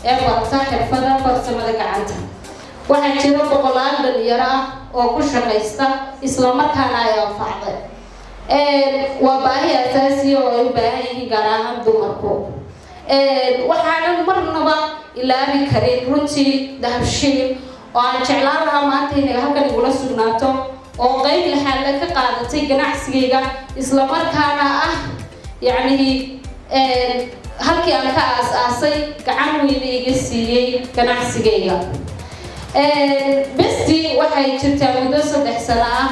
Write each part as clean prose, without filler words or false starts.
Ee barta xirfada farsamada gacanta. Waxaa jira boqolaal dhalinyaro ah oo ku shaqaysta, islamarkaana ay anfacday. Waa baahi asaasiya oo ay u baahan yihiin, gaar ahaan dumarku. Waxaanan marnaba ilaabi karin runtii Dahabshiil, oo aan jeclaan lahaa maanta inay halkan igula sugnaato, oo qeyb lixaadle ka qaadatay ganacsigayga, islamarkaana ah yacnii halkii aan ka aas-aasay gacan weyne iga siiyey ganacsigayga. Besti waxay jirtaa muddo 3 sano ah.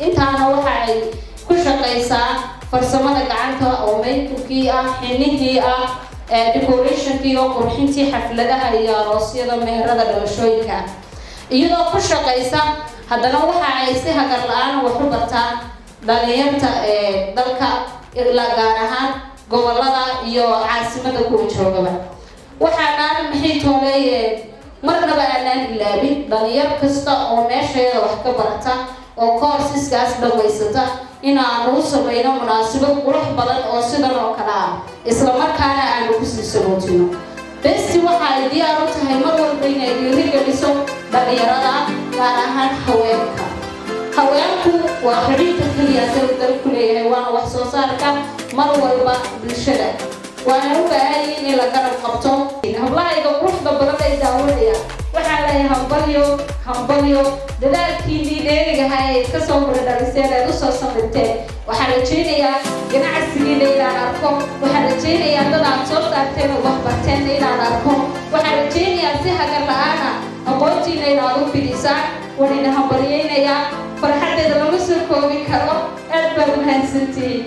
Intaana waxa ay ku shaqaysaa farsamada gacanta, oo makeupkii ah, xinihii ah, decorationkii oo qurxintii xafladaha iyo aroosyada, meherada, dhalashooyinka. Iyadoo ku shaqaysa, haddana waxa ay si hagar la-aan wax u bartaa dhalinyarta ee dalka, ilaa gaar ahaan gobolada iyo caasimada kuwa joogaba. Waxaanaan, maxay tooleeye, marnaba aanaan ilaabin dhalinyar kasta oo meesheeda wax ka barata oo courseskaas dhamaysata inaanu u samayno munaasabad qurux badan oo sidan oo kale ah, islamarkaana aanu kusii sagootino. Besti waxa ay diyaar u tahay mar walba inay dhiirigeliso dhalinyarada, gaar ahaan haweenka. Haweenku waa xubinta keliya sida dalku leeyahay, waana wax soo saarka mar walba bulshada, waana u baahan yihiin in la garab qabto. Hablahayga quruxda badan ay daawanaya, waxaa leeyahay hambalyo, hambalyo. Dadaalkiinii dheerigaha ee ka soo muradhaliseen, eed usoo samirteen, waxaan rajaynayaa ganacsigiina inaan arko. Waxaan rajaynayaa dad aad soo saarteen oo waxbarteen inaan arko. Waxaan rajaynayaa si hagar la-aana aqoontiina inaad u fidisaan. Waan ina hambalyaynayaa, farxaddeeda lama soo koobi karo. Aad baad mahadsantihiin.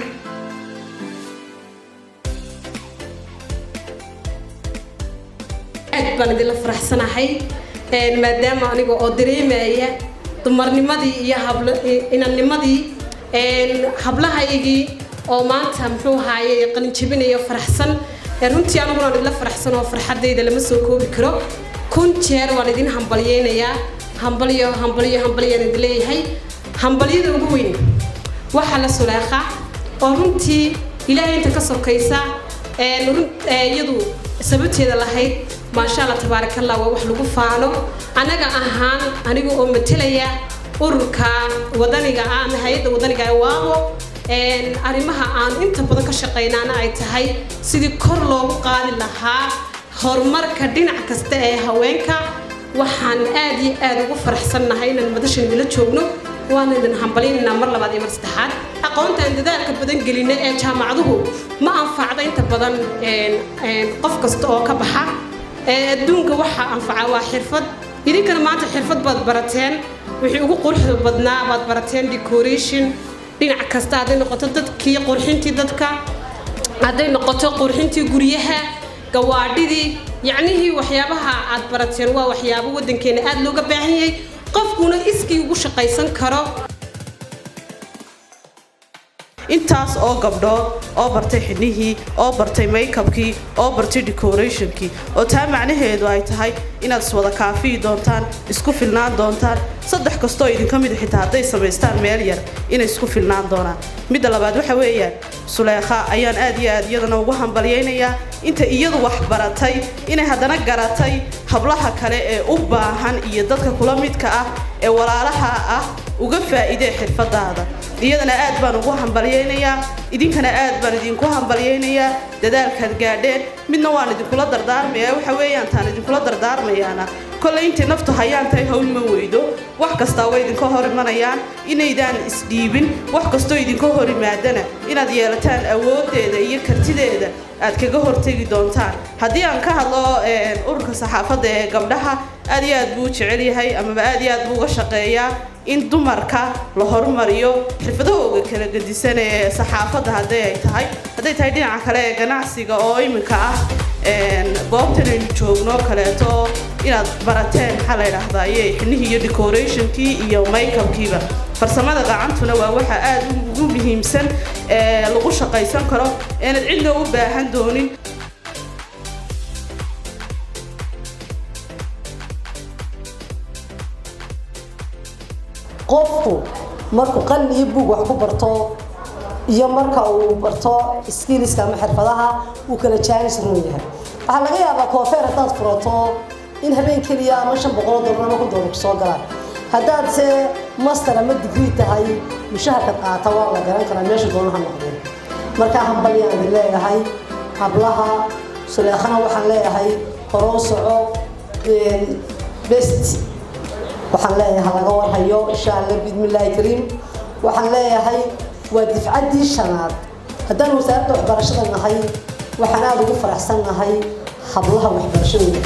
Aad baan idinla faraxsanahay, maadaama aniga oo dareemaya dumarnimadii iyo hablo inannimadii hablahaygii oo maanta, muxuu ahaaye, qalin jebinaya, faraxsan. Runtii aniguna waan idinla faraxsan oo farxaddayda lama soo koobi karo. 1000 jeer waan idin hambalyeynayaa. Hambalyo, hambalyo, hambalyaan idin leeyahay. Hambalyada ugu weyn waxaa la Suleekha, oo runtii Ilaahay inta ka sokaysa iyadu sababteeda lahayd. Maasha Allah, tabaaraka Allah, waa wax lagu faano. Anaga ahaan, aniga oo matelaya ururka wadaniga ah ama hay-adda wadaniga ee Waabo, arrimaha aan inta badan ka shaqaynaana ay tahay sidii kor loogu qaadi lahaa horumarka dhinac kasta ee haweenka, waxaan aad iyo aad ugu faraxsannahay inaan madashan idinla joogno. Waana idin hambalyaynaa mar labaad iyo mar saddexaad. Aqoonta aan dadaalka badan gelina ee jaamacaduhu ma anfacda inta badan qof kasta oo ka baxa adduunka. Waxa anfaca waa xirfad. Idinkana maanta xirfad baad barateen, wixii ugu quruxda badnaa baad barateen: decoration dhinac kasta hadday noqoto, dadkii qurxintii dadka hadday noqoto, qurxintii guryaha, gawaadhidii, yacnihii waxyaabaha aad barateen waa waxyaabo waddankeena aada looga baahan yahay, qofkuna iskii ugu shaqaysan karo. Intaas oo gabdhood oo bartay xidhnihii, oo bartay makeupkii, oo bartay decorationkii, oo taa macnaheedu ay tahay inaad iswada kaafiyi doontaan, isku filnaan doontaan. Saddex kastoo idinka mid xitaa hadday samaystaan meel yar, inay isku filnaan doonaan. Midda labaad waxa weeyaan, Suleekha ayaan aad iyo aad iyadana ugu hambalyaynayaa inta iyadu wax baratay inay haddana garatay hablaha kale ee u baahan iyo dadka kula midka ah ee walaalaha ah uga faa'iidee xirfadaada. Iyadana aad baan ugu hambalyaynayaa, idinkana aad baan idinku hambalyaynayaa dadaalkaad gaadheen. Midna waan idinkula dardaarmayaa. Waxa weeyaan taan idinkula dardaarmayaana, kollay intay naftu hayaan tahay hawl ma weydo. Wax kastaa way idinka hor imanayaan, inaydaan isdhiibin. Wax kastoo idinka hor yimaadana inaad yeelataan awooddeeda iyo kartideeda aad kaga hortegi doontaan. Haddii aan ka hadlo ururka saxaafadda ee gabdhaha, aad iyo aad buu u jecel yahay amaba aad iyo aad buu uga shaqeeyaa in dumarka la horumariyo xirfadahooga kala gedisan ee saxaafadda, hadday ay tahay, hadday tahay dhinaca kale ee ganacsiga oo iminka ah goobtan aynu joogno kaleeto, inaad barateen, maxaa la yidhaahdaa, iyo xinihii iyo decorationkii iyo makeupkiiba. Farsamada gacantuna waa waxa aad ugu muhiimsan ee lagu shaqaysan karo eenad cidna u baahan doonin. Qofku markuu qalin iyo buug wax ku barto iyo marka uu barto skillska ama xirfadaha, uu kala jaanis run yahay. Waxaa laga yaabaa koofeer haddaad furato in habeen keliya ama $500 ama $1000 kusoo galaan. Haddaad se master ama degree tahay, mushaharkaad qaata waa la garan karaa, meesha doonaha noqdeen. Markaa hambalyaan idin leeyahay hablaha. Suleekhana waxaan leeyahay horoo soco. Best waxaan leeyahay laga warhayo, insha Alla, bismillaahi kariim. Waxaan leeyahay waa difcaddii shanaad. Haddaan wasaaradda waxbarashada nahay, waxaan aada ugu faraxsan nahay hablaha waxbarashadooda.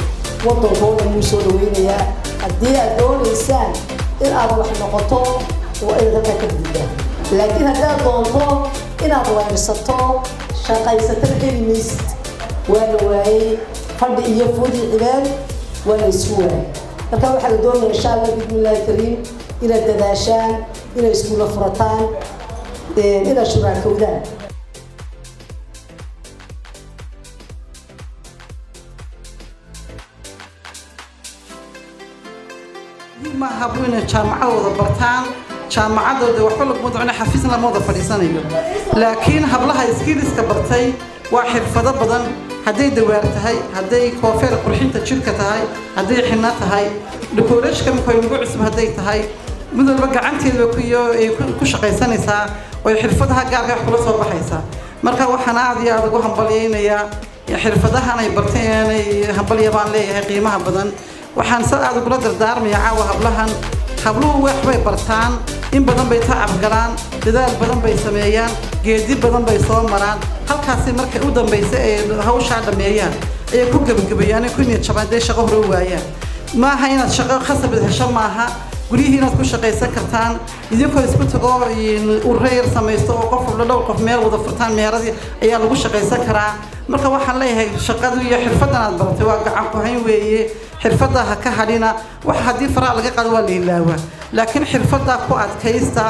Waddankoo dhan wuu soo dhaweynayaa. Haddii aad doonaysaan in aad wax noqoto, waa inaad halkaa ka gudubtaa, laakiin haddaad doonto inaad weyrsato, shaqaysatana heli maysid. Waa la waayey fadhi iyo foodii cibaad, waa la isku waayey. Marka waxaa la doonaya, insha Allah, bismillaahi kariim, inaad dadaashaan, inaad iskuulla furataan, inaad shuraakowdaan. Ma hablo inay jaamacadooda bartaan, jaamacadooda waxba laguma dacno, xafiisna lama wada fadhiisanayo, laakiin hablaha skills-ka bartay waa xirfado badan, hadday dawaar tahay, hadday koofeer qurxinta jirka tahay, hadday xinno tahay, decoration-ka marka nagu cusub hadday tahay, mid walba gacanteeda iyo ay ku shaqaysanaysaa oo xirfadaha gaarka wax kula soo baxaysaa. Marka waxaan aad iyo aad ugu hambalyaynayaa xirfadahan ay barteen, hambalya baan leeyahay qiimaha badan. Waxaan sa aad ugula dardaarmaya caawa hablahan: habluhu wax bay bartaan, in badan bay tacab galaan, dadaal badan bay sameeyaan, geedi badan bay soo maraan. Halkaasi markay u dambaysa ee hawshaa dhammeeyaan ayay ku gebagabeeyaan, ku niyad jabaan dee shaqo hore waayaan. Maaha inaad shaqo khasabad hesho, maaha. Guryihii inaad ku shaqaysan kartaan idinkoo isku tago, ururo yar samaysto oo qof walba dhowr qof meel wada furtaan, meeradii ayaa lagu shaqaysan karaa. Marka waxaan leeyahay shaqadu iyo xirfadan aad baratay waa gacan ku hayn weeye. Xirfadda ha ka hadhina. Wax haddii faraha laga qaado waa la ilaawaa, laakiin xirfaddaa ku adkaysta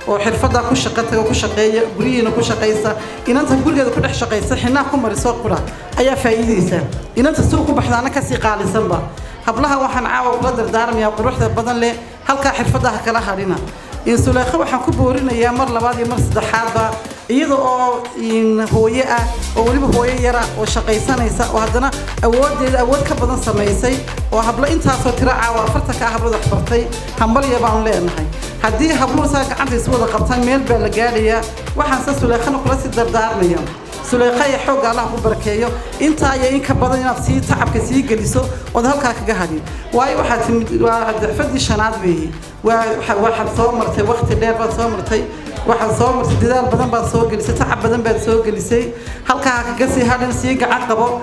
oo xirfaddaa ku shaqo taga, ku shaqeeya, guryihiina ku shaqaysta. Inanta gurigeeda ku dhex shaqaysa, xinnaha ku mariso qura ayaa faa'iidaysa, inanta suuq ku baxdaana kasii qaalisanba. Hablaha waxaan caawa kula dardaarmayaa quruxda badan leh, halkaa xirfadda ha kala hadhina. Suleekho waxaan ku boorinayaa mar labaad iyo mar saddexaadba, iyada oo hooye ah oo weliba hooyo yara oo shaqaysanaysa oo haddana awooddeeda awood ka badan samaysay oo hablo intaasoo tiro caawa 40-ka ah hablood waxbartay, hambalya baanu leenahay. Haddii habluhu saa gacanta isu wada qabtaan, meel baa la gaadhayaa. Waxaan se Suleekhana kula sii dardaarmaya: Suleekha iyo xoogga Allah ku barakeeyo, intaa iyo in ka badan inaad sii tacabka sii geliso ood halkaa kaga hadhin, waayo waxaad timid waa dacfadii shanaad weeye. Waa waxaad soo martay waqti dheer baad soo martay, waxaad soo martay dadaal badan baad soo gelisay, tacab badan baad soo gelisay. Halkaa ha kaga sii hadhin, sii gacan qabo.